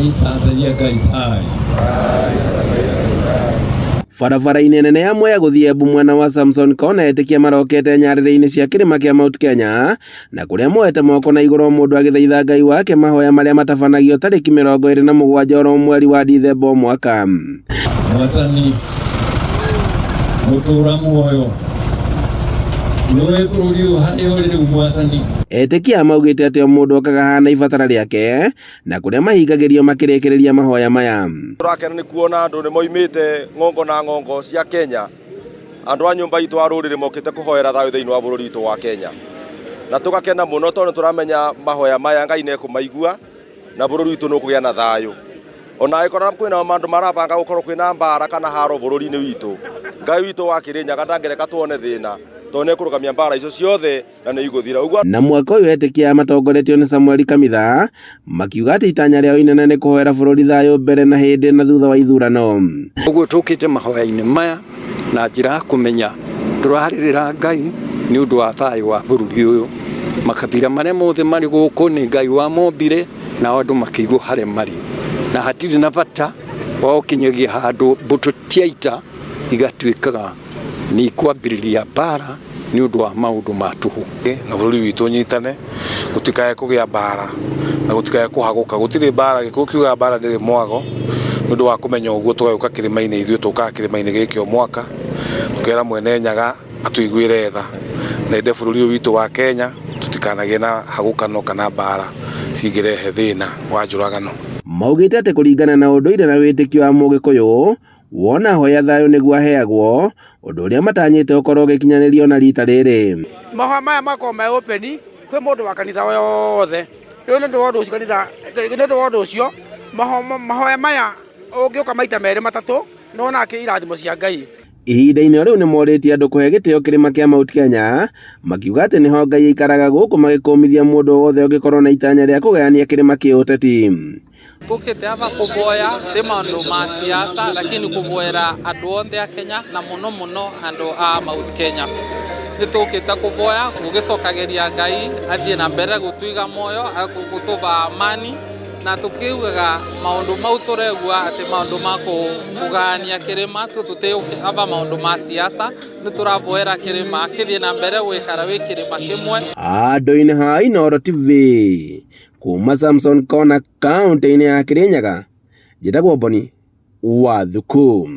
Ai, tataia Ngai thayũ. Barabara-inĩ nene ya Mwea gũthiĩ Embu mwena wa Samson Kona etĩkia marokete nyarĩrĩ-inĩ cia kĩrĩma kĩa Mount Kenya na kũrĩa moete moko na igũrũ o mũndũ agĩthaitha Ngai wake mahoya marĩa matabanagio tarĩki 27 oro mweri wa Dithemba o mwaka. Mwathani mũtũra muoyo nĩwe bũrũri ũyũ harĩa ũrĩ rĩu Mwathani. Etĩkia maugĩte atĩ o mũndũ okaga hana ibatara rĩake na kũrĩa mahingagĩrio makĩrĩkĩrĩria mahoya maya. Tũrakena nĩ kuona andũ nĩ moimĩte ng'ongo na ng'ongo cia Kenya, andũ a nyũmba itũ a rũrĩrĩ mokĩte kũhoera thayũ thĩinĩ wa bũrũri witũ wa Kenya, na tũgakena mũno tondũ nĩ tũramenya mahoya maya Ngai nĩ ekũmaigua na bũrũri witũ nĩ ũkũgĩa na thayũ. Ona angĩkorwo kwĩna andũ marabanga gũkorwo kwĩna mbara kana haro bũrũri-inĩ witũ, Ngai witũ wa Kĩrĩnyaga ndangĩreka tuone thĩna tondũ nĩ ekũrũgamia mbara icio ciothe na nĩ igũthira. Ũguo Na mwaka ũyũ etĩkia matongoretio nĩ Samuel Kamitha makiuga atĩ itanya rĩao inene nĩ kũhoera bũrũri thayũ mbere na hĩndĩ na thutha wa ithurano. Ũguo tũkĩte mahoya-inĩ maya na njĩra ya kũmenya tũrarĩrĩra Ngai nĩ ũndũ wa thayũ wa bũrũri ũyũ. Makabira marĩa mothe marĩ gũkũ nĩ Ngai wamombire nao andũ makĩigwo harĩa marĩ, na hatirĩ na bata wa gũkinyagia handũ mbũtũ cia ita igatuĩkaga nĩ ikwambĩrĩria mbara nĩ ũndũ wa maũndũ ma tũhũ. Na bũrũri witũ ũnyitane, gũtikae kũgĩa mbara na gũtikae kũhagũka. Gũtirĩ mbara, Gĩkũyũ kiugaga mbara ndĩrĩ mwago. Nĩ ũndũ wa kũmenya ũguo tũgagĩũka kĩrĩma-inĩ, ithuĩ tũkaga kĩrĩma-inĩ gĩkĩ o mwaka, tũkera mwene Nyaga atũiguĩre tha na ende bũrũri ũyũ witũ wa Kenya tũtikanagĩe na hagũkano kana mbara cingĩrehe thĩna wa njũragano. Maugĩte atĩ kũringana na ũndũire na wĩtĩkio wa Mũgĩkũyũ, wona hoya thayũ nĩguo aheagwo, ũndũ ũrĩa matanyĩte ũkorwo ũgĩkinyanĩrio na rita rĩrĩ. Mahoya maya makoragwo me open kwĩ mũndũ wa kanitha o yothe. Rĩu nĩ ũndũ wa ũndũ ũcio kanitha, nĩ ũndũ wa ũndũ ũcio mahoya maya ũngĩũka maita merĩ matatũ nĩ wonaga irathimo cia Ngai. Ihinda-inĩ o rĩu nĩ morĩtie andũ kũhe gĩtĩo kĩrĩma kĩa Mount Kenya, makiuga atĩ nĩho Ngai aikaraga gũkũ magĩkũmithia mũndũ o wothe ũngĩkorwo na itanya rĩa kũgayania kĩrĩma kĩũteti. Tũkĩte ava kũvoya ti maũndũ ma siasa lakini kũvoera andũ othe a Kenya na mũno mũno andũ a Mount Kenya. Nĩ tũkĩte kũvoya gũgĩcokagĩria Ngai athiĩ na mbere gũtũiga moyo gũtũva amani na tũkiugaga maũndũ mau tũregua atĩ maũndũ ma kũgayania kĩrĩma tũtĩava maũndũ ma siasa nĩ tũravoera kĩrĩma kĩthiĩ na mbere gũikara wĩ kĩrĩma kĩmwe. Andũ-inĩ ha Inooro TV kuma Samson Kona kaunti-inĩ ya Kirinyaga, njĩtagwo Boni wa Thuku.